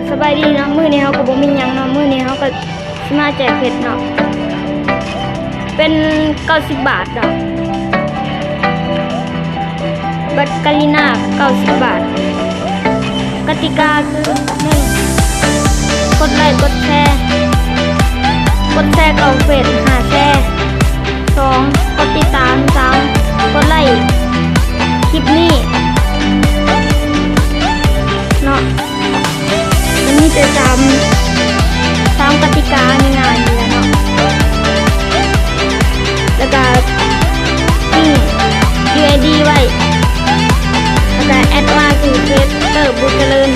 ສະບາຍດີເນາະ, ມື້ນີ້ເຮົາກໍບໍ່ມີຫຍັງເນາະ, ມື້ນີ້ເຮົາກໍຊິມາແຈກເພັດເນາະ, ເປັນເກົ້າສິບບາດເນາະ, ບັດກາລີນາເກົ້າສິບບາດ. ກະຕິກາຄື ໜຶ່ງ ກົດໄລ້ກົດແຊ, ກົດແຊເຂົ້າເຟສຫ້າແຊ. ສອງ ກົດຕິດຕາມ. ສາມ ກົດໄລ້ຄລິບນີ້ເນາະ. ມັນມີແຕ່ສາມ ສາມກະຕິກາງ່າຍໆນີ້ແຫຼະເນາະ, ແລ້ວກະ ຕັ້ງ ຢູໄອດີ ໄວ້ ແລ້ວກະແອັດມາຄືເຄຣເອເຕີ ບຸດຈະເລີນ.